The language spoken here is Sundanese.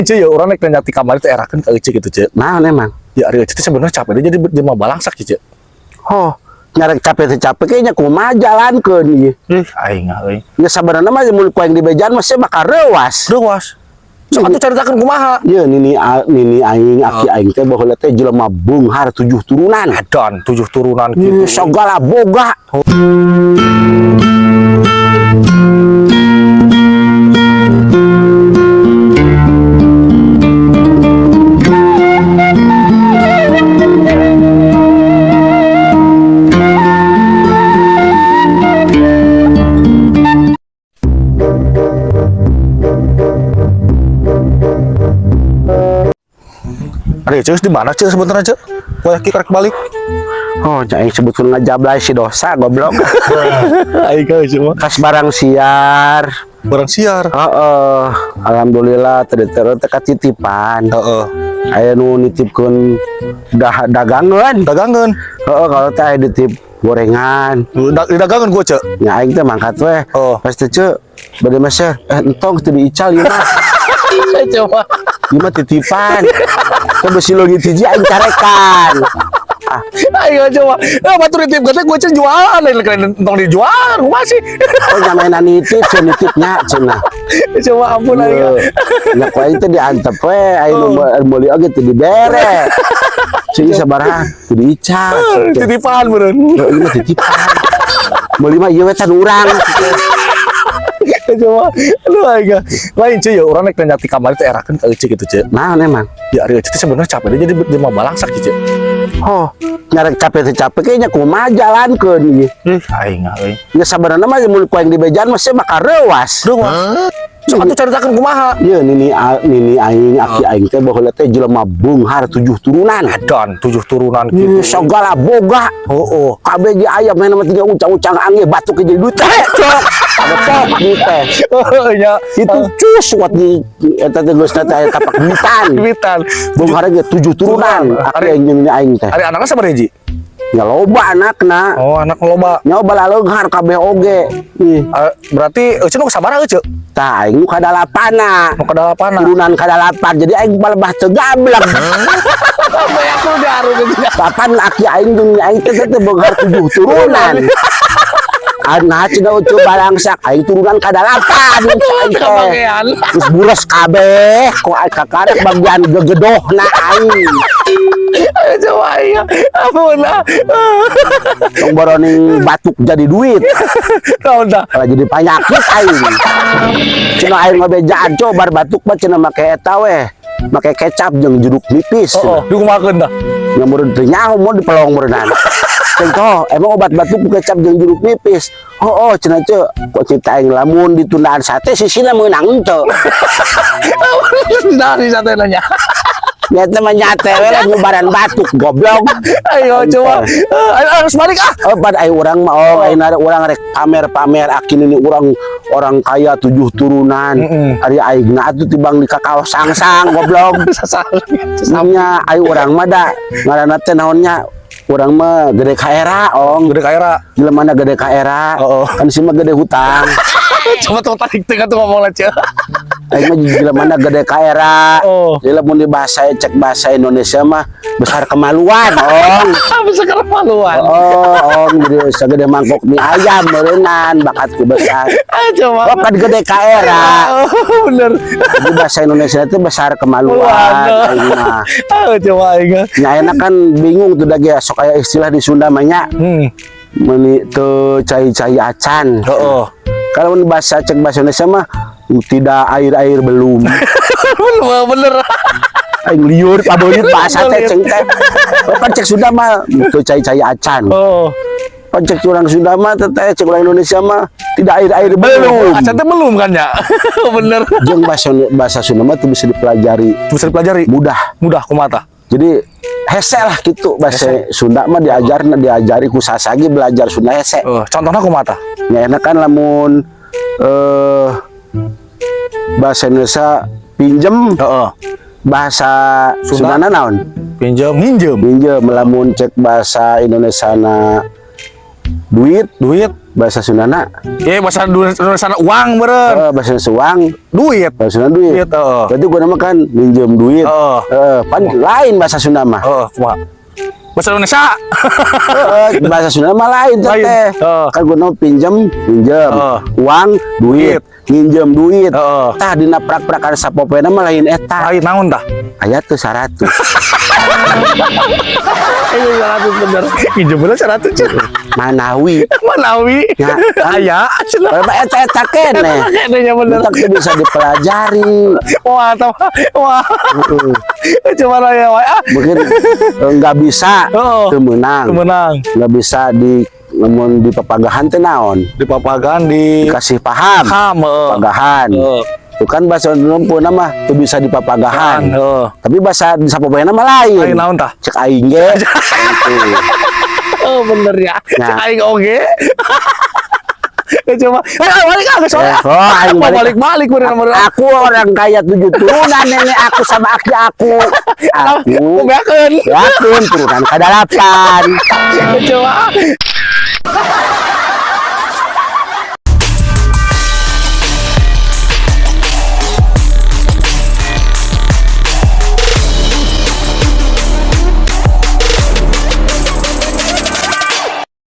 Ce ya urang rek nanya ti kamari teh erakeun ka Ece gitu, Ce. Naon emang? Ya ari Ece teh sebenarnya capek dia jadi jelema balangsak Ce. Oh, nyarek capek teh capek kayaknya kumaha jalankeun ieu. Ih, aing ah euy. Ya sabarana mah mun ku aing dibejaan mah sia bakal reuas. Reuas. Sok atuh caritakeun kumaha? Ieu nini nini aing, aki aing teh baheula teh jelema beunghar 7 turunan. Dan 7 turunan gitu. Ieu sagala boga. Ari Ece di mana Ce sebenarnya Ce? Wah, ki karek balik. Oh, aing sebetulna ngajablay si dosa goblok. Aing ka Ece mah. Kas barang siar. Barang siar. Heeh, alhamdulillah tadi teh katitipan. Heeh. Aya nu nitipkeun dagangan. Dagangan. Heeh, kalau teh aya ditip gorengan. Didagangan gua Ce. Nya aing teh mangkat we. Oh. Pas teh ce bade meser, entong teu diical ieu mah. Coba. Ieu mah titipan. Teh besi leungit hiji aing carekan. Ah, Ayo coba. Eh batur nitip katanya gua Ce jualan, lain keren entong dijual, kumaha sih? oh nyamainan nitip, cenah nitipnya cenah. Coba ampun aing. Ieu. Nya ku aing teh diantep we, aing nu meuli oge teu dibere. Cing sabaraha teu diical. Titipan beureun. Ieu mah titipan. Meuli mah ieu we can urang. Coba. Aduh aing. Lain Ce ya urang rek nanya ti kamari teh erakeun ka Ece gitu Ce. Naon emang? Ya ari Ece teh sebenarnya capek dia jadi jelema balangsak Ce. Oh, nyarek capek teh capek kayaknya kumaha jalankeun ieu. Ih, aing ah euy. Ya sabarana mah mun ku aing dibejaan mah sia bakal reuas. Reuas. Sok atuh caritakeun kumaha? Ieu nini nini aing, aki aing teh baheula teh jelema beunghar 7 turunan. Dan 7 turunan gitu. Ieu sagala boga. Oh, oh. Kabeh ge aya mah nama tiga ucang-ucang angge batuk ge jadi duit teh. Cok. Batuk duit teh. Oh, nya. Itu cus kuat di eta teh geus teh aya tapak duitan. Duitan. Beunghar ge 7 turunan. Aki aing jeung nini aing teh. Ari anakna sabaraha hiji? Nya loba anakna. Oh, anak loba. Nya balaleunghar kabeh oge. Ih. Berarti Ece nu sabaraha Ece? Tah aing nu kadalapana. Nu kadalapana. Turunan kadalapan. Jadi aing balebah teu gablek. Sampai aku daru gitu. Papan aki aing jeung aing teh teh beunghar 7 turunan. Anu cenah ucu balangsak aing turunan kadalapan. Aing teh. Kebagian. Terus buras kabeh kok aing kakarek bagian gegedohna aing. Ayo coba ya. Ampun ah. Tong boroning batuk jadi duit. Naon dah? Kalau jadi penyakit aing. Cenah aing ngabejaan coba batuk mah cenah make eta weh. Make kecap jeung jeruk nipis. Oh, oh, dikumakeun dah. Nya meureun teu nyaho mun dipelong meureunana. Contoh, emang obat batuk ku kecap jeung jeruk nipis. Oh, oh cenah teu kok cerita aing lamun ditundaan sate sisina meunang teu. Dari sate nanya. Nyata mah nyate we lah ngubaran batuk goblok. Ayo coba. Ayo harus balik ah. Oh, pada aing urang mah oh aing ada urang rek pamer-pamer aki nini urang orang kaya 7 turunan. Ari aing na atuh tibang di kakao sangsang goblok. Nya aing urang mah da ngaranna teh naonnya? Urang mah gede kaera ong. Gede kaera. Jelema na gede kaera. Oh, oh. Kan si mah gede hutang. Coba tuh tarik tengah tuh ngomong lah, Ce. Aing mah jelema na gede kaera. Oh. Jadi lamun di bahasa cek bahasa Indonesia mah besar kemaluan, ong. Besar kemaluan. Oh, ong jadi segede mangkok mie ayam meureunnan bakatku besar. Ah, coba. Oh, kan gede kaera. Oh, bener. Jadi bahasa Indonesia itu besar kemaluan. Aing mah. Ah, coba aing. Nya ayeuna kan bingung tuh da ge sok aya istilah di Sunda mah nya. Meuni teu cai-cai acan. Heeh. Kalau bahasa cek bahasa Indonesia mah tidak air-air belum. Bener, bener. Aing liur pabelit bahasa teh ceng teh. Oh, kan cek Sunda mah teu cai-cai acan. Oh. Pan cek urang Sunda mah teh cek urang Indonesia mah tidak air-air belum. Acan teh belum kan ya? Bener. Jeung bahasa Sunda mah teu bisa dipelajari. Bisa dipelajari. Mudah. Mudah kumaha? Jadi hese lah gitu bahasa Sunda mah diajari ku sasagi belajar Sunda hese. Contohnya kumaha? Nya enak kan lamun bahasa Indonesia pinjem. Heeh. Bahasa Sunda? Sundana naon? Pinjem, minjem. Minjem lamun cek bahasa Indonesia na duit, Duit. Bahasa Sundana. Ya, bahasa Indonesia uang meureun. Bahasa uang. Duit. Bahasa Sunda duit. Duit, heeh. Berarti gua nama kan minjem duit. Heeh. Pan lain bahasa Sunda mah. Heeh, kumaha? Bahasa Indonesia. Heeh, bahasa Sunda mah lain teh. Lain. Teh. Heeh. Kan gua nama pinjem, pinjem. Heeh. Uang, duit. Nginjem duit. Heeh. Tah, dina prak-prakan sapopoena mah lain eta. Lain naon tah? Aya tuh 100. Iya, 100 bener. Minjem bener 100 cenah. Manawi. Manawi. Ya, kan? Aya cenah. Bapak eta eta keneh. Kene nya bener. Eta teu bisa dipelajari. Wah, tah. Wah. Heeh. Coba lah ya, wae. Ah. Mungkin nggak bisa Oh. teu meunang. Menang. Nggak bisa di namun di papagahan teh naon? Di papagan di Dikasih paham. Paham, heeh. Papagahan. Heeh. Itu kan bahasa Indonesia mah teu bisa dipapagahan. Heeh. Tapi bahasa di sapopoena mah lain. Lain naon tah? Cek aing ge. Gitu. Oh, bener ya. Nah. Cek aing oge. Ya, coba. Eh, balik ah, geus. Eh, oh, aing Mau balik. balik-balik bener bener. Aku orang kaya tujuh turunan, nenek aku sama aki aku. Aku Beakeun. yakin turunan kadalapan. Coba.